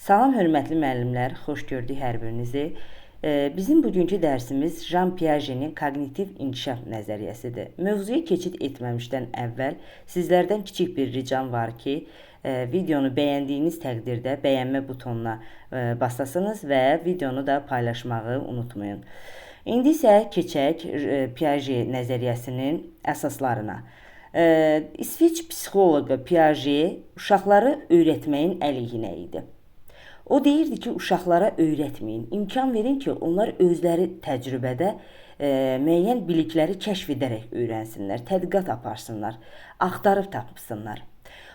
Salam hörmətli müəllimlər, xoş gördük hər birinizi. Bizim bugünkü dərsimiz Jean Piaget'in koqnitiv inkişaf nəzəriyyəsidir. Mövzuya keçid etməmişdən əvvəl sizlərdən kiçik bir ricam var ki, videonu bəyəndiyiniz təqdirdə bəyənmə butonuna basasınız və videonu da paylaşmağı unutmayın. İndi isə keçək Piaget nəzəriyyəsinin əsaslarına. İsveç psixoloqu Piaget uşaqları öyrətməyin əleyhinə idi. O deyirdi ki, uşaqlara öyrətməyin, imkan verin ki, onlar özləri təcrübədə müəyyən bilikləri kəşf edərək öyrənsinlər, tədqiqat aparsınlar, axtarıb tapsınlar.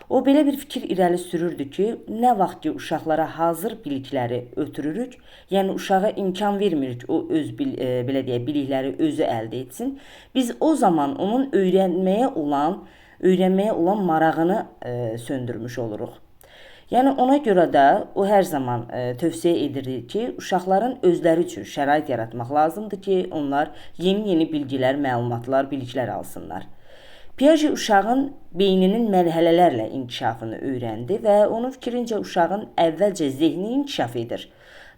O belə bir fikir irəli sürürdü ki, nə vaxt ki uşaqlara hazır bilikləri ötürürük, yəni uşağa imkan vermirik o öz belə deyək, bilikləri özü əldə etsin, biz o zaman onun öyrənməyə olan marağını söndürmüş oluruq. Yəni ona görə də o hər zaman tövsiyə edirdi ki, uşaqların özləri üçün şərait yaratmaq lazımdır ki, onlar yeni-yeni bilgilər, məlumatlar, biliklər alsınlar. Piaget uşağın beyninin mərhələlərlə inkişafını öyrəndi və onun fikrincə uşağın əvvəlcə zehni inkişaf edir.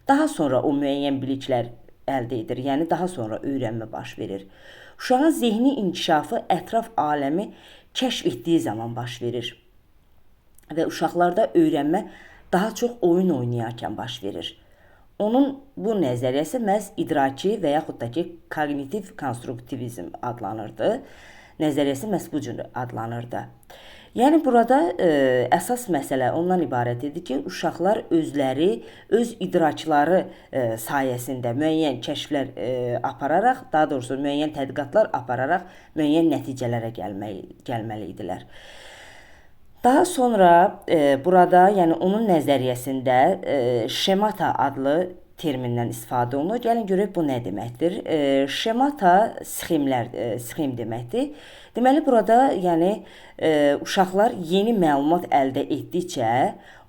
Daha sonra o müəyyən biliklər əldə edir, yəni daha sonra öyrənmə baş verir. Uşağın zehni inkişafı ətraf aləmi kəşf etdiyi zaman baş verir. Və uşaqlarda öyrənmə daha çox oyun oynayarkən baş verir. Onun bu nəzəriyyəsi məhz idraki və yaxud da ki, koqnitiv konstruktivizm adlanırdı. Nəzəriyyəsi məhz bu cür adlanırdı. Yəni burada əsas məsələ ondan ibarət idi ki, uşaqlar özləri, öz idrakları sayəsində müəyyən kəşflər apararaq, daha doğrusu müəyyən tədqiqatlar apararaq müəyyən nəticələrə gəlməli idilər. Daha sonra burada, yəni onun nəzəriyyəsində şemata adlı termindən istifadə olunur. Gəlin görək bu nə deməkdir. Şemata sxemlər, sxem deməkdir. Deməli burada, yəni uşaqlar yeni məlumat əldə etdikcə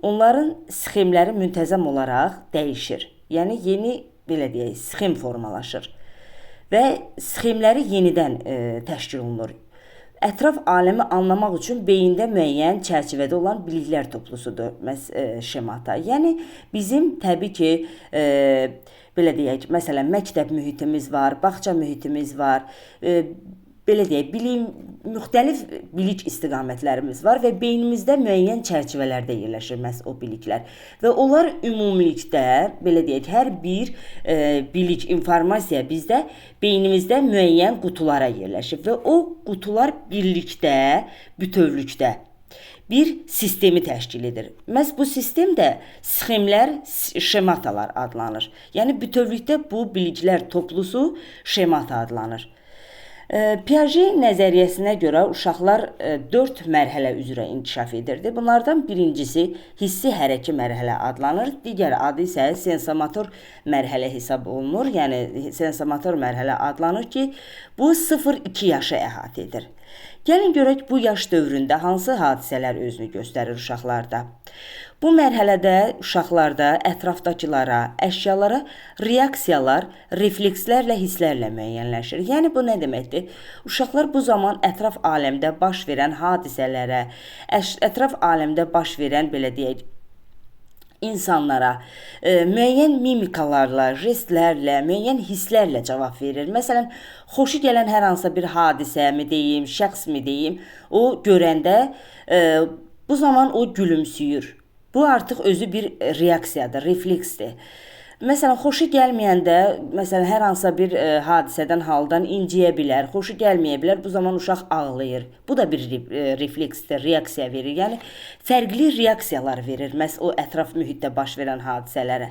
onların sxemləri müntəzəm olaraq dəyişir. Yəni yeni, belə deyək, sxem formalaşır və sxemləri yenidən təşkil olunur. Ətraf aləmi anlamaq üçün beyində müəyyən çərçivədə olan biliklər toplusudur məhz şemata. Yəni bizim təbii ki, belə deyək, məsələn, məktəb mühitimiz var, bağça mühitimiz var, belə deyək, müxtəlif bilik istiqamətlərimiz var və beynimizdə müəyyən çərçivələrdə yerləşir məhz o biliklər. Və onlar ümumilikdə, belə deyək, hər bir bilik, informasiya bizdə beynimizdə müəyyən qutulara yerləşir və o qutular birlikdə, bütövlükdə bir sistemi təşkil edir. Məhz bu sistem də sxemlər, şematalar adlanır. Yəni bütövlükdə bu biliklər toplusu şemata adlanır. Piaget nəzəriyyəsinə görə uşaqlar 4 mərhələ üzrə inkişaf edirdi. Bunlardan birincisi hissi hərəki mərhələ adlanır. Digər adı isə sensomotor mərhələ hesab olunur. Yəni sensomotor mərhələ adlanır ki, bu 0-2 yaşı əhatə edir. Gəlin görək bu yaş dövründə hansı hadisələr özünü göstərir uşaqlarda. Bu mərhələdə uşaqlarda ətrafdakılara, əşyalara reaksiyalar, reflekslərlə, hisslərlə müəyyənləşir. Yəni bu nə deməkdir? Uşaqlar bu zaman ətraf aləmdə baş verən hadisələrə, ətraf aləmdə baş verən, belə deyək, insanlara müəyyən mimikalarla, jestlərlə, müəyyən hisslərlə cavab verir. Məsələn, xoşu gələn hər hansısa bir hadisəmi deyim, şəxsmi deyim, o görəndə bu zaman o gülümsüyür. Bu artıq özü bir reaksiyadır, refleksdir. Məsələn, xoşu gəlməyəndə, məsələn, hər hansısa bir hadisədən, haldan inciyə bilər, xoşu gəlməyə bilər, bu zaman uşaq ağlayır. Bu da bir refleksdir, reaksiya verir. Yəni, fərqli reaksiyalar verir məhz o ətraf mühitdə baş verən hadisələrə.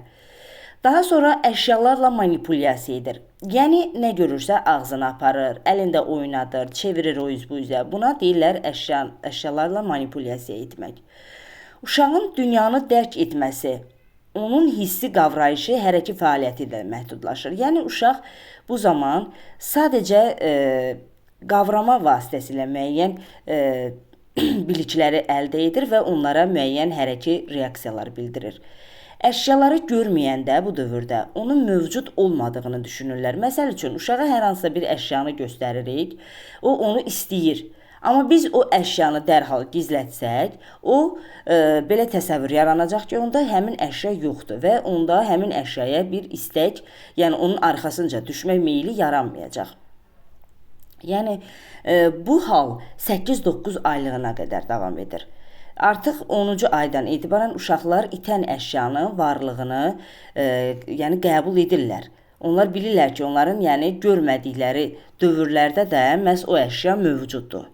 Daha sonra əşyalarla manipulyasiya edir. Yəni, nə görürsə ağzına aparır, əlində oynadır, çevirir o üz bu üzə. Buna deyirlər əşyalarla manipulyasiya etmək. Uşağın dünyanı dərk etməsi, onun hissi qavrayışı hərəki fəaliyyəti ilə məhdudlaşır. Yəni, uşaq bu zaman sadəcə qavrama vasitəsilə müəyyən bilikləri əldə edir və onlara müəyyən hərəki reaksiyalar bildirir. Əşyaları görməyəndə bu dövrdə onun mövcud olmadığını düşünürlər. Məsəl üçün, uşağa hər hansısa bir əşyanı göstəririk, o onu istəyir. Amma biz o əşyanı dərhal gizlətsək, o belə təsəvvür yaranacaq ki, onda həmin əşya yoxdur və onda həmin əşyaya bir istək, yəni onun arxasınca düşmək meyli yaranmayacaq. Yəni bu hal 8-9 aylığına qədər davam edir. Artıq 10-cu aydan etibarən uşaqlar itən əşyanın varlığını yəni qəbul edirlər. Onlar bilirlər ki, onların yəni görmədikləri dövrlərdə də məhz o əşya mövcuddur.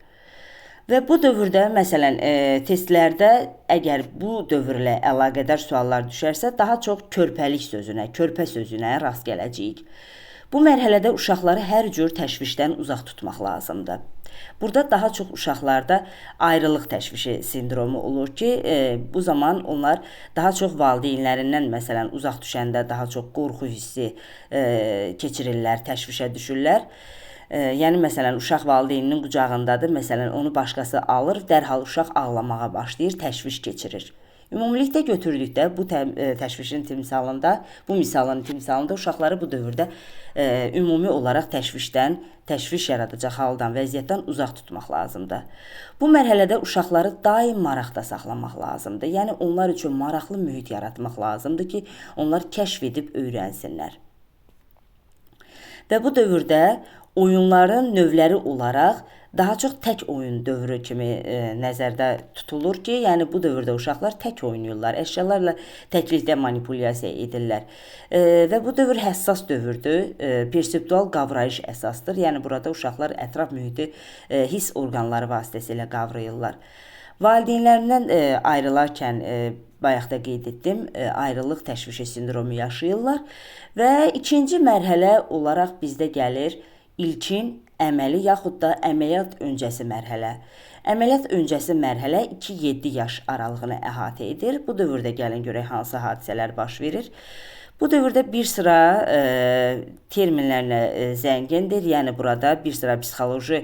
Və bu dövrdə, məsələn, testlərdə əgər bu dövrlə əlaqədar suallar düşərsə, daha çox körpəlik sözünə, körpə sözünə rast gələcəyik. Bu mərhələdə uşaqları hər cür təşvişdən uzaq tutmaq lazımdır. Burada daha çox uşaqlarda ayrılıq təşvişi sindromu olur ki, bu zaman onlar daha çox valideynlərindən, məsələn, uzaq düşəndə daha çox qorxu hissi keçirirlər, təşvişə düşürlər. Yəni, məsələn, uşaq valideyninin qucağındadır, məsələn, onu başqası alır, dərhal uşaq ağlamağa başlayır, təşviş keçirir. Ümumilikdə götürdükdə bu təşvişin timsalında, bu misalın timsalında uşaqları bu dövrdə ümumi olaraq təşvişdən, təşviş yaradacaq haldan, vəziyyətdən uzaq tutmaq lazımdır. Bu mərhələdə uşaqları daim maraqda saxlamaq lazımdır. Yəni, onlar üçün maraqlı mühit yaratmaq lazımdır ki, onlar kəşf edib öyrənsinlər. Və bu dövrdə oyunların növləri olaraq daha çox tək oyun dövrü kimi nəzərdə tutulur ki, yəni bu dövrdə uşaqlar tək oynayırlar, əşyalarla təklikdə manipulyasiya edirlər. Və bu dövr həssas dövrdür, perseptual qavrayış əsasdır. Yəni burada uşaqlar ətraf mühiti hiss orqanları vasitəsilə qavrayırlar. Valideynlərindən ayrılarkən, bayaq da qeyd etdim, ayrılıq təşvişi sindromu yaşayırlar. Və ikinci mərhələ olaraq bizdə gəlir ilkin əməli yaxud da əməliyyat öncəsi mərhələ. Əməliyyat öncəsi mərhələ 2-7 yaş aralığını əhatə edir. Bu dövrdə gəlin görək hansı hadisələr baş verir. Bu dövrdə bir sıra terminlərlə zəngindir. Yəni burada bir sıra psixoloji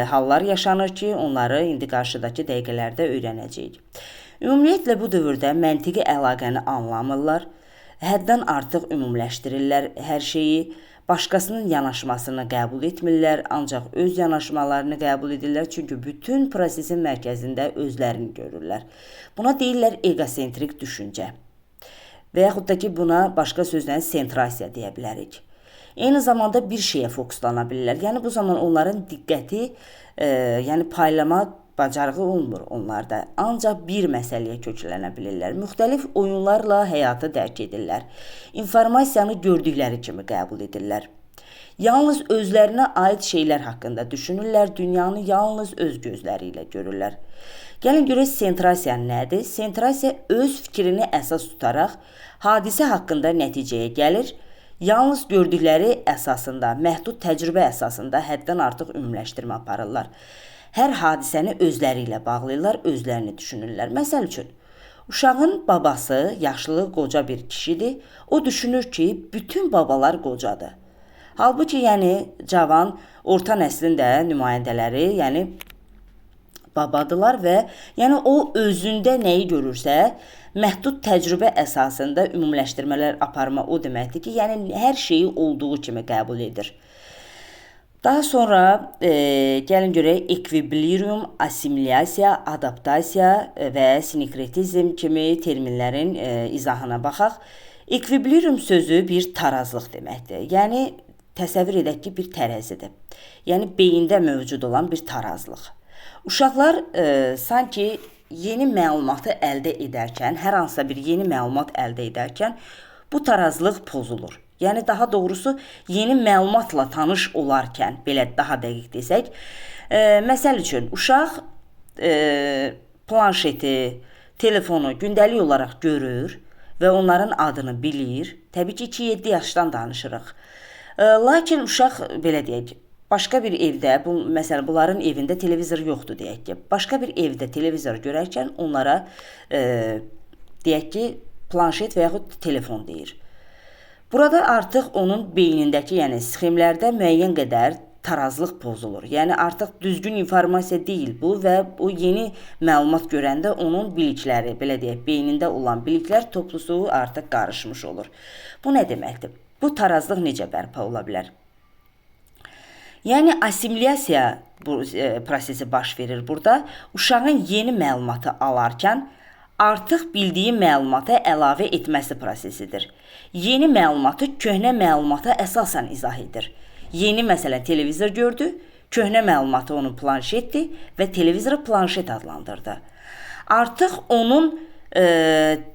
hallar yaşanır ki, onları indi qarşıdakı dəqiqələrdə öyrənəcəyik. Ümumiyyətlə bu dövrdə məntiqi əlaqəni anlamırlar, həddən artıq ümumiləşdirirlər hər şeyi, başqasının yanaşmasını qəbul etmirlər, ancaq öz yanaşmalarını qəbul edirlər, çünki bütün prosesin mərkəzində özlərini görürlər. Buna deyirlər egosentrik düşüncə və yaxud da ki, buna başqa sözlə sentrasiya deyə bilərik. Eyni zamanda bir şeyə fokuslana bilirlər. Yəni bu zaman onların diqqəti, yəni paylama bacarığı olmur onlarda. Ancaq bir məsələyə köklənə bilirlər. Müxtəlif oyunlarla həyatı dərk edirlər. İnformasiyanı gördükləri kimi qəbul edirlər. Yalnız özlərinə aid şeylər haqqında düşünürlər, dünyanı yalnız öz gözləri ilə görürlər. Gəlin görək sentrasiya nədir? Sentrasiya öz fikrini əsas tutaraq hadisə haqqında nəticəyə gəlir. Yalnız gördükləri əsasında, məhdud təcrübə əsasında həddən artıq ümumiləşdirmə aparırlar. Hər hadisəni özləri ilə bağlayırlar, özlərini düşünürlər. Məsəl üçün, uşağın babası yaşlı, qoca bir kişidir. O düşünür ki, bütün babalar qocadır. Halbuki, yəni cavan, orta nəslin də nümayəndələri, yəni babadılar və yəni o özündə nəyi görürsə, məhdud təcrübə əsasında ümumiləşdirmələr aparma o deməkdir ki, yəni hər şeyi olduğu kimi qəbul edir. Daha sonra gəlin görək ekvilibrium, assimilyasiya, adaptasiya və sinkretizm kimi terminlərin izahına baxaq. Ekvilibrium sözü bir tarazlıq deməkdir. Yəni təsəvvür edək ki, bir tərəzidir. Yəni beyində mövcud olan bir tarazlıq. Uşaqlar sanki yeni məlumatı əldə edərkən, hər hansısa bir yeni məlumat əldə edərkən bu tarazlıq pozulur. Yəni daha doğrusu yeni məlumatla tanış olarkən, belə daha dəqiq desək, məsəl üçün uşaq planşeti, telefonu gündəlik olaraq görür və onların adını bilir. Təbii ki, 2-7 yaşdan danışırıq. Lakin uşaq, belə deyək, başqa bir evdə, bu, məsələn, bunların evində televizor yoxdur deyək ki, başqa bir evdə televizor görərkən onlara deyək ki, planşet və yaxud telefon deyir. Burada artıq onun beynindəki, yəni sxemlərdə müəyyən qədər tarazlıq pozulur. Yəni artıq düzgün informasiya deyil bu və o yeni məlumat görəndə onun bilikləri, belə deyək, beynində olan biliklər toplusu artıq qarışmış olur. Bu nə deməkdir? Bu tarazlıq necə bərpa ola bilər? Yəni assimilyasiya bu prosesi baş verir burada. Uşağın yeni məlumatı alarkən artıq bildiyi məlumata əlavə etməsi prosesidir. Yeni məlumatı köhnə məlumata əsasən izah edir. Yeni, məsələn, televizor gördü, köhnə məlumatı onun planşetdir və televizoru planşet adlandırdı. Artıq onun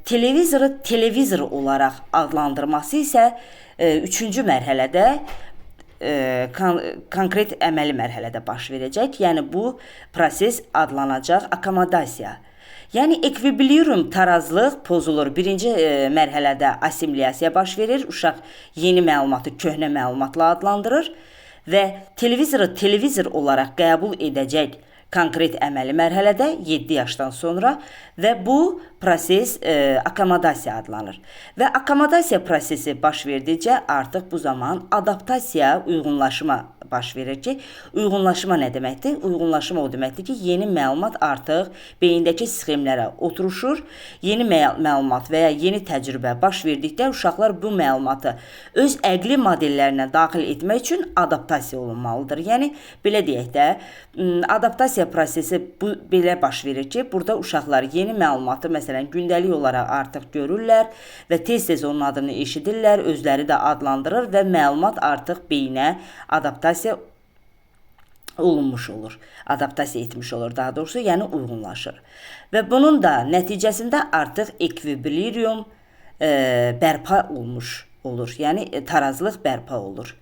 televizoru televizor olaraq adlandırması isə üçüncü mərhələdə, konkret əməli mərhələdə baş verəcək. Yəni bu proses adlanacaq akkomodasiya. Yəni ekvilibrium, tarazlıq pozulur. Birinci mərhələdə assimilyasiya baş verir. Uşaq yeni məlumatı köhnə məlumatla adlandırır və televizoru televizor olaraq qəbul edəcək konkret əməli mərhələdə 7 yaşdan sonra və bu proses akkomodasiya adlanır. Və akkomodasiya prosesi baş verdikcə artıq bu zaman adaptasiya, uyğunlaşma baş verir ki, uyğunlaşma nə deməkdir? Uyğunlaşma o deməkdir ki, yeni məlumat artıq beyindəki sxemlərə oturuşur. Yeni məlumat və ya yeni təcrübə baş verdikdə uşaqlar bu məlumatı öz əqli modellərinə daxil etmək üçün adaptasiya olunmalıdır. Yəni belə deyək də, adaptasiya prosesi bu belə baş verir ki, burada uşaqlar yeni məlumatı məsələn gündəlik olaraq artıq görürlər və tez-tez onun adını eşidirlər, özləri də adlandırır və məlumat artıq beyinə adaptasiya olunmuş olur. Adaptasiya etmiş olur daha doğrusu, yəni uyğunlaşır. Və bunun da nəticəsində artıq ekvilibrium bərpa olmuş olur. Yəni tarazlıq bərpa olur.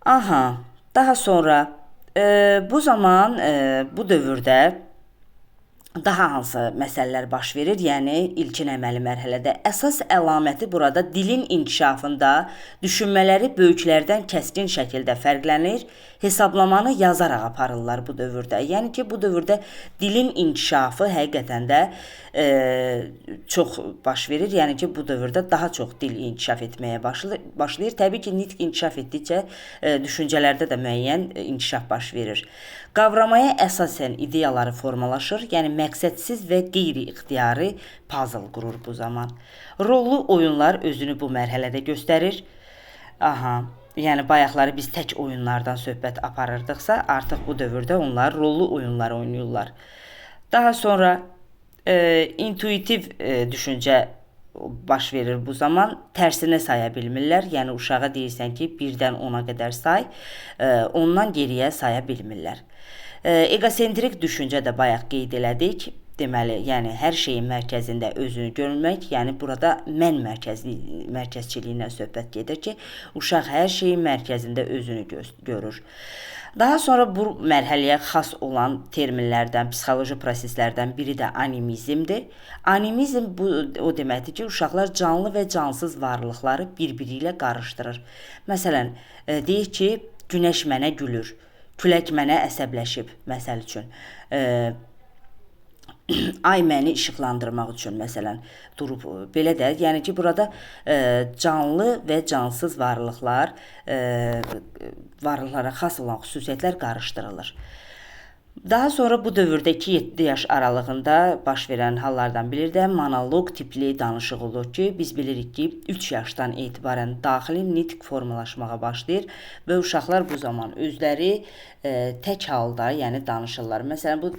Aha, daha sonra bu zaman bu dövrdə daha hansı məsələlər baş verir? Yəni ilkin əməli mərhələdə əsas əlaməti burada dilin inkişafında düşünmələri böyüklərdən kəskin şəkildə fərqlənir. Hesablamanı yazaraq aparırlar bu dövrdə. Yəni ki, bu dövrdə dilin inkişafı həqiqətən də çox baş verir. Yəni ki, bu dövrdə daha çox dil inkişaf etməyə başlayır. Təbii ki, nitq inkişaf etdikcə düşüncələrdə də müəyyən inkişaf baş verir. Qavramaya əsasən ideyaları formalaşır. Yəni məqsədsiz və qeyri-ixtiyari puzzle qurur bu zaman. Rollu oyunlar özünü bu mərhələdə göstərir. Aha, yəni bayaqları biz tək oyunlardan söhbət aparırdıqsa, artıq bu dövrdə onlar rollu oyunlar oynayırlar. Daha sonra intuitiv düşüncə baş verir bu zaman. Tərsinə saya bilmirlər. Yəni uşağa deyirsən ki, 1-dən 10-a qədər say, ondan geriyə saya bilmirlər. Egosentrik düşüncə də bayaq qeyd elədik. Deməli, yəni hər şeyin mərkəzində özünü görmək, yəni burada mən mərkəzçiliyindən söhbət gedir ki, uşaq hər şeyin mərkəzində özünü görür. Daha sonra bu mərhələyə xas olan terminlərdən, psixoloji proseslərdən biri də animizmdir. Animizm bu o deməkdir ki, uşaqlar canlı və cansız varlıqları bir-biri ilə qarışdırır. Məsələn, deyək ki, günəş mənə gülür, külək mənə əsəbləşib, məsəl üçün. Ay məni işıqlandırmaq üçün məsələn durub, belə də, yəni ki, burada canlı və cansız varlıqlar, varlıqlara xas olan xüsusiyyətlər qarışdırılır. Daha sonra bu dövrdə 2-7 yaş aralığında baş verən hallardan biri də monoloq tipli danışıq olur ki, biz bilirik ki, 3 yaşdan etibarən daxili nitq formalaşmağa başlayır və uşaqlar bu zaman özləri tək halda, yəni danışırlar. Məsələn, bu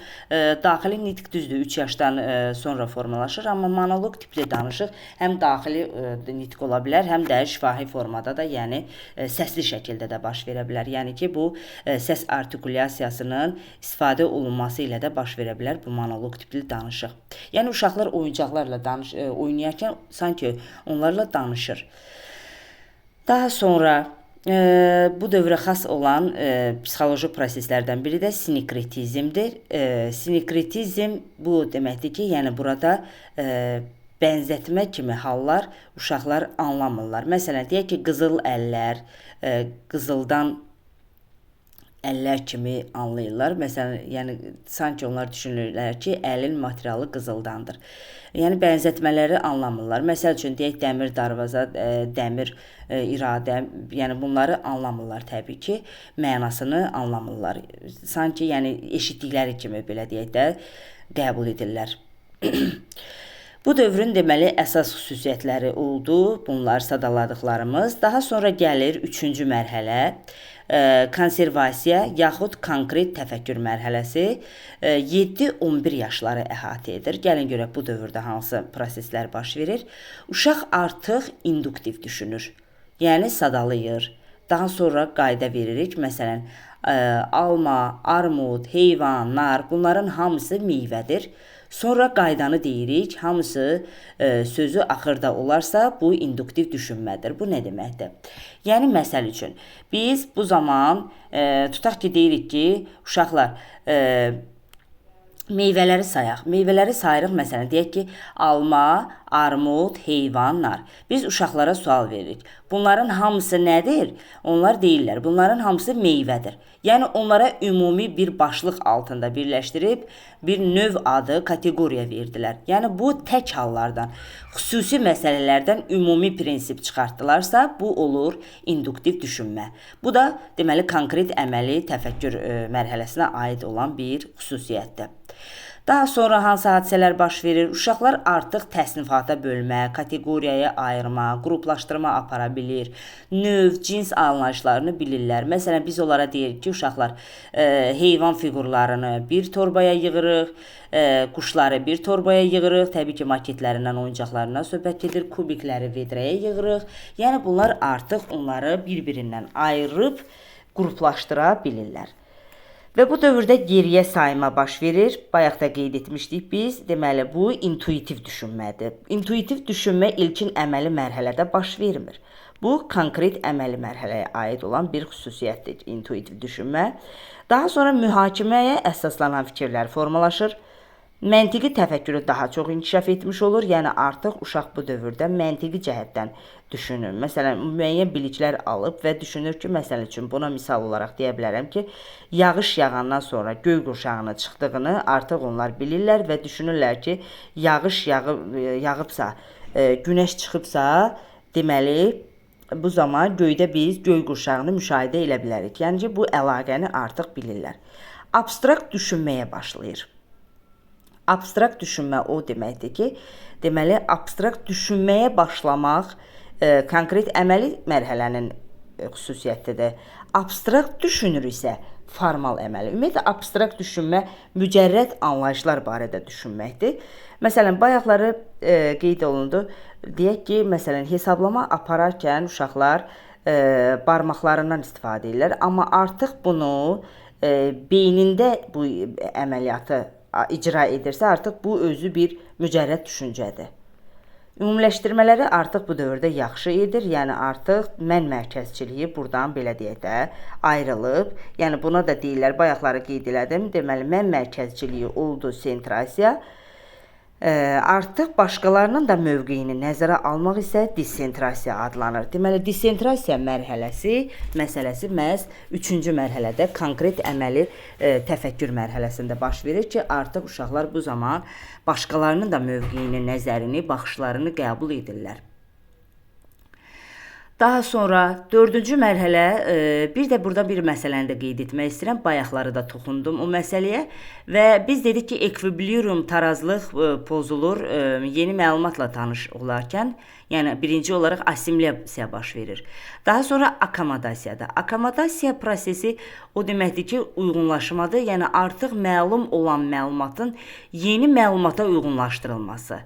daxili nitq düzdür, 3 yaşdan sonra formalaşır, amma monoloq tipli danışıq həm daxili nitq ola bilər, həm də şifahi formada da, yəni səsli şəkildə də baş verə bilər. Yəni ki, bu səs artikulyasiyasının istifadə olunması ilə də baş verə bilər bu monoloq tipli danışıq. Yəni uşaqlar oyuncaqlarla oynayarkən sanki onlarla danışır. Daha sonra bu dövrə xas olan psixoloji proseslərdən biri də sinkretizmdir. Sinkretizm bu deməkdir ki, yəni burada bənzətmə kimi hallar uşaqlar anlamırlar. Məsələn, deyək ki, qızıl əllər, qızıldan əllər kimi anlayırlar. Məsələn, yəni sanki onlar düşünürlər ki, əlin materialı qızıldandır. Yəni bənzətmələri anlamırlar. Məsəl üçün deyək dəmir darvaza, dəmir iradə, yəni bunları anlamırlar təbii ki, mənasını anlamırlar. Sanki yəni eşitdikləri kimi belə deyək də qəbul edirlər. Bu dövrün deməli əsas xüsusiyyətləri oldu. Bunlar sadaladıqlarımız. Daha sonra gəlir üçüncü mərhələ, konservasiya yaxud konkret təfəkkür mərhələsi 7-11 yaşları əhatə edir. Gəlin görək bu dövrdə hansı proseslər baş verir. Uşaq artıq induktiv düşünür. Yəni sadalayır. Daha sonra qayda veririk. Məsələn, alma, armud, heyvan, nar bunların hamısı meyvədir. Sonra qaydanı deyirik. Hamısı sözü axırda olarsa bu induktiv düşünmədir. Bu nə deməkdir? Yəni məsəl üçün biz bu zaman tutaq ki deyirik ki, uşaqlar meyvələri sayaq. Meyvələri sayırıq məsələn, deyək ki, alma, armud, heyvan, nar. Biz uşaqlara sual veririk. Bunların hamısı nədir? Onlar deyirlər, bunların hamısı meyvədir. Yəni onlara ümumi bir başlıq altında birləşdirib bir növ adı, kateqoriya verdilər. Yəni bu tək hallardan, xüsusi məsələlərdən ümumi prinsip çıxartdılarsa, bu olur induktiv düşünmə. Bu da deməli konkret əməli təfəkkür mərhələsinə aid olan bir xüsusiyyətdir. Daha sonra hansı hadisələr baş verir? Uşaqlar artıq təsnifata bölmə, kateqoriyaya ayırma, qruplaşdırma apara bilir. Növ, cins anlayışlarını bilirlər. Məsələn, biz onlara deyirik ki, uşaqlar heyvan fiqurlarını bir torbaya yığırıq, quşları bir torbaya yığırıq. Təbii ki, maketlərindən, oyuncaqlarından söhbət gedir. Kubikləri vedrəyə yığırıq. Yəni bunlar artıq onları bir-birindən ayırıb qruplaşdıra bilirlər. Və bu dövrdə geriyə sayma baş verir. Bayaq da qeyd etmişdik biz. Deməli, bu intuitiv düşünmədir. İntuitiv düşünmə ilkin əməli mərhələdə baş vermir. Bu, konkret əməli mərhələyə aid olan bir xüsusiyyətdir, intuitiv düşünmə. Daha sonra mühakiməyə əsaslanan fikirlər formalaşır. Məntiqi təfəkkürü daha çox inkişaf etmiş olur. Yəni artıq uşaq bu dövrdə məntiqi cəhətdən düşünür. Məsələn, müəyyən biliklər alıb və düşünür ki, məsəl üçün buna misal olaraq deyə bilərəm ki, yağış yağandan sonra göy qurşağına çıxdığını artıq onlar bilirlər və düşünürlər ki, yağış yağıbsa, günəş çıxıbsa, deməli bu zaman göydə biz göy qurşağını müşahidə edə bilərik. Yəni ki, bu əlaqəni artıq bilirlər. Abstrakt düşünməyə başlayır. Abstrakt düşünmə o deməkdir ki, deməli, abstrakt düşünməyə başlamaq konkret əməli mərhələnin xüsusiyyətidir. Abstrakt düşünür isə formal əməli. Ümumiyyətlə, abstrakt düşünmə mücərrəd anlayışlar barədə düşünməkdir. Məsələn, bayaqları qeyd olundu. Deyək ki, məsələn, hesablama apararkən uşaqlar barmaqlarından istifadə edirlər. Amma artıq bunu beynində bu əməliyyatı icra edirsə, artıq bu özü bir mücərrəd düşüncədir. Ümumiləşdirmələri artıq bu dövrdə yaxşı edir. Yəni artıq mən mərkəzçiliyi buradan belə deyək də ayrılıb. Yəni buna da deyirlər, bayaqları qeyd elədim. Deməli, mən mərkəzçiliyi oldu sentrasiya. Artıq başqalarının da mövqeyini nəzərə almaq isə disentrasiya adlanır. Deməli, disentrasiya mərhələsi, məsələsi məhz üçüncü mərhələdə konkret əməli təfəkkür mərhələsində baş verir ki, artıq uşaqlar bu zaman başqalarının da mövqeyini, nəzərini, baxışlarını qəbul edirlər. Daha sonra dördüncü mərhələ, bir də burada bir məsələni də qeyd etmək istəyirəm. Bayaqları da toxundum o məsələyə və biz dedik ki, ekvilibrium tarazlıq pozulur yeni məlumatla tanış olarkən, yəni birinci olaraq assimilyasiya baş verir. Daha sonra akomodasiyada. Akomodasiya prosesi o deməkdir ki, uyğunlaşmadır, yəni artıq məlum olan məlumatın yeni məlumata uyğunlaşdırılması.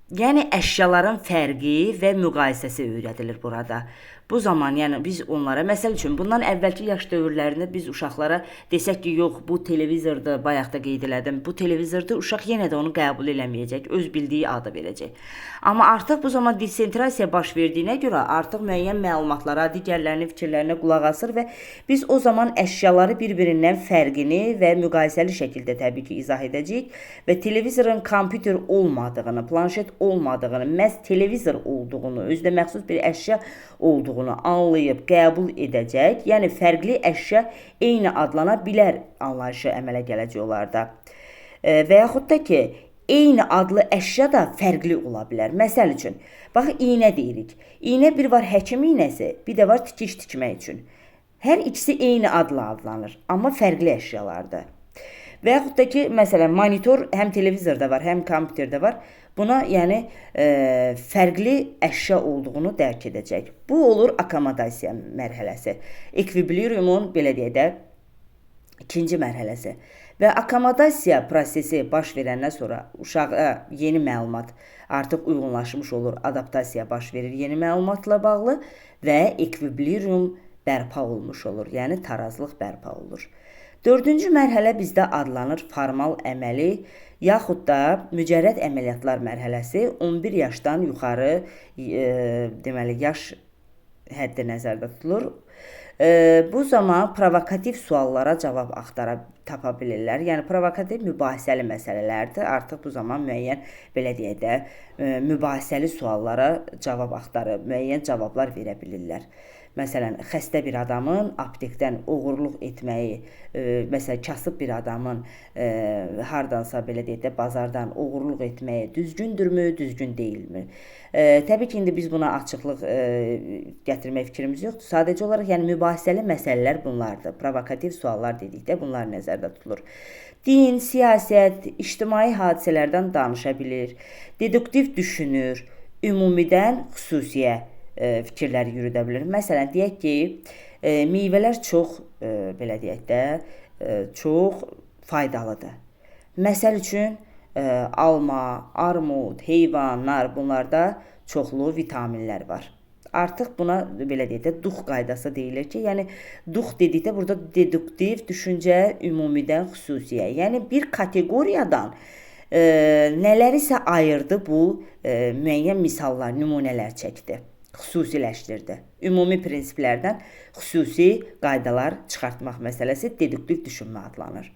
Yəni əşyaların fərqi və müqayisəsi öyrədilir burada. Bu zaman yəni biz onlara, məsəl üçün bundan əvvəlki yaş dövrlərində biz uşaqlara desək ki, yox, bu televizordur, bayaq da qeyd elədim, bu televizordur, uşaq yenə də onu qəbul eləməyəcək, öz bildiyi adı verəcək. Amma artıq bu zaman disentrasiya baş verdiyinə görə artıq müəyyən məlumatlara, digərlərinin fikirlərinə qulaq asır və biz o zaman əşyaları bir-birindən fərqini və müqayisəli şəkildə təbii ki, izah edəcəyik və televizorun kompüter olmadığını, planşet olmadığını, məhz televizor olduğunu, özünə məxsus bir əşya olduğunu anlayıb qəbul edəcək. Yəni fərqli əşya eyni adlana bilər anlayışı əmələ gələcək onlarda. Və yaxud da ki, eyni adlı əşya da fərqli ola bilər. Məsəl üçün, bax iynə deyirik. İynə bir var həkim iynəsi, bir də var tikiş tikmək üçün. Hər ikisi eyni adla adlanır, amma fərqli əşyalardır. Və yaxud da ki, məsələn, monitor həm televizorda var, həm kompüterdə var. Buna, yəni fərqli əşya olduğunu dərk edəcək. Bu olur akkomodasiya mərhələsi. Ekvilibriumun, belə deyək də, ikinci mərhələsi. Və akkomodasiya prosesi baş verəndən sonra uşağa yeni məlumat artıq uyğunlaşmış olur, adaptasiya baş verir yeni məlumatla bağlı və ekvilibrium bərpa olmuş olur, yəni tarazlıq bərpa olur. Dördüncü mərhələ bizdə adlanır formal əməli, yaxud da mücərrəd əməliyyatlar mərhələsi. 11 yaşdan yuxarı deməli yaş həddi nəzərdə tutulur. Bu zaman provokativ suallara cavab tapa bilirlər. Yəni provokativ mübahisəli məsələlərdir. Artıq bu zaman müəyyən, belə deyək də, mübahisəli suallara cavab axtarıb, müəyyən cavablar verə bilirlər. Məsələn, xəstə bir adamın aptekdən oğurluq etməyi, məsələn, kasıb bir adamın hardansa, belə deyək də, bazardan oğurluq etməyi düzgündürmü, düzgün deyilmi? Təbii ki, indi biz buna açıqlıq gətirmək fikrimiz yoxdur. Sadəcə olaraq, yəni mübahisəli məsələlər bunlardır. Provokativ suallar dedikdə bunlar nəzərdə tutulur. Din, siyasət, ictimai hadisələrdən danışa bilir, deduktiv düşünür, ümumidən xüsusiyə fikirləri yürüdə bilir. Məsələn, deyək ki, meyvələr çox, belə deyək də, çox faydalıdır. Məsəl üçün, alma, armud, heyvan, nar, bunlarda çoxlu vitaminlər var. Artıq buna, belə deyək də, dux qaydası deyilir ki, yəni dux dedikdə burada deduktiv düşüncə ümumidən xüsusiyə. Yəni bir kateqoriyadan nələrisə ayırdı bu müəyyən misallar, nümunələr çəkdi, xüsusiləşdirdi. Ümumi prinsiplərdən xüsusi qaydalar çıxartmaq məsələsi deduktiv düşünmə adlanır.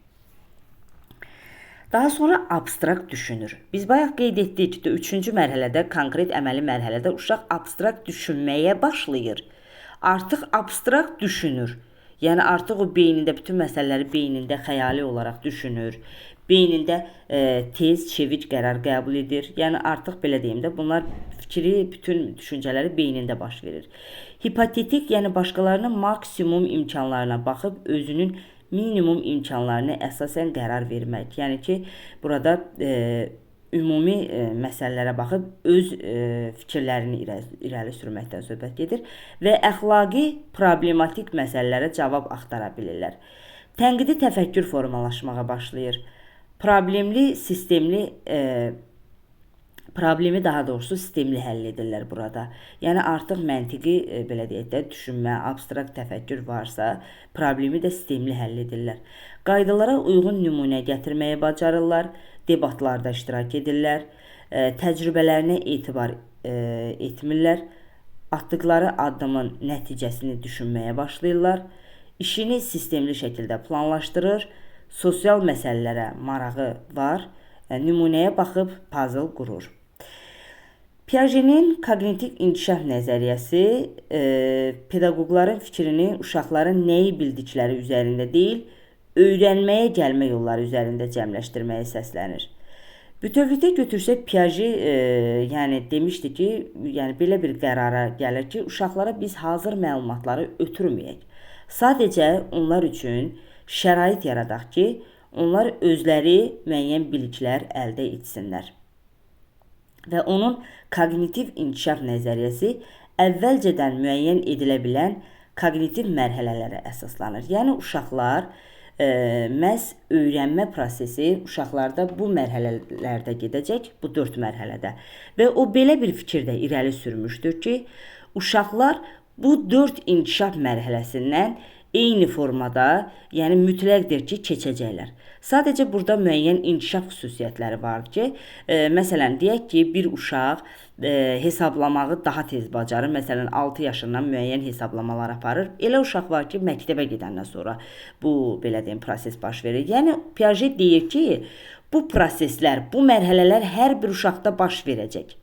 Daha sonra abstrakt düşünür. Biz bayaq qeyd etdik ki, üçüncü mərhələdə, konkret əməli mərhələdə uşaq abstrakt düşünməyə başlayır. Artıq abstrakt düşünür. Yəni artıq o beynində bütün məsələləri beynində xəyali olaraq düşünür. Beynində tez, çevik qərar qəbul edir. Yəni artıq belə deyim də, bunlar fikri, bütün düşüncələri beynində baş verir. Hipotetik, yəni başqalarının maksimum imkanlarına baxıb özünün minimum imkanlarına əsasən qərar vermək. Yəni ki, burada ümumi məsələlərə baxıb öz fikirlərini irəli sürməkdən söhbət gedir və əxlaqi problematik məsələlərə cavab axtara bilirlər. Tənqidi təfəkkür formalaşmağa başlayır. Problemli, sistemli, problemi daha doğrusu sistemli həll edirlər burada. Yəni artıq məntiqi, belə deyək də, düşünmə, abstrakt təfəkkür varsa, problemi də sistemli həll edirlər. Qaydalara uyğun nümunə gətirməyi bacarırlar, debatlarda iştirak edirlər, təcrübələrinə etibar etmirlər, atdıqları addımın nəticəsini düşünməyə başlayırlar, işini sistemli şəkildə planlaşdırır, sosial məsələlərə marağı var, nümunəyə baxıb puzzle qurur. Piaget'in koqnitiv inkişaf nəzəriyyəsi pedaqoqların fikrini uşaqların nəyi bildikləri üzərində deyil, öyrənməyə gəlmə yolları üzərində cəmləşdirməyə səslənir. Bütövlükdə götürsək Piaget yəni demişdi ki, yəni belə bir qərara gəlir ki, uşaqlara biz hazır məlumatları ötürməyək. Sadəcə onlar üçün şərait yaradaq ki, onlar özləri müəyyən biliklər əldə etsinlər. Və onun koqnitiv inkişaf nəzəriyyəsi əvvəlcədən müəyyən edilə bilən koqnitiv mərhələlərə əsaslanır. Yəni uşaqlar məhz öyrənmə prosesi uşaqlarda bu mərhələlərdə gedəcək, bu 4 mərhələdə. Və o belə bir fikirdə irəli sürmüşdür ki, uşaqlar bu 4 inkişaf mərhələsindən eyni formada, yəni mütləqdir ki, keçəcəklər. Sadəcə burada müəyyən inkişaf xüsusiyyətləri var ki, məsələn, deyək ki, bir uşaq hesablamağı daha tez bacarır. Məsələn, 6 yaşından müəyyən hesablamalar aparır. Elə uşaq var ki, məktəbə gedəndən sonra bu, belə deyim, proses baş verir. Yəni, Piaget deyir ki, bu proseslər, bu mərhələlər hər bir uşaqda baş verəcək.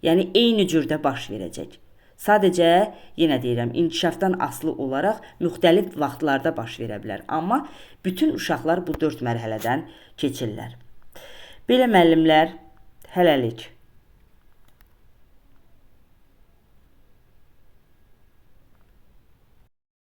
Yəni, eyni cürdə baş verəcək. Sadəcə, yenə deyirəm, inkişafdan asılı olaraq müxtəlif vaxtlarda baş verə bilər. Amma bütün uşaqlar bu 4 mərhələdən keçirlər. Belə müəllimlər, hələlik.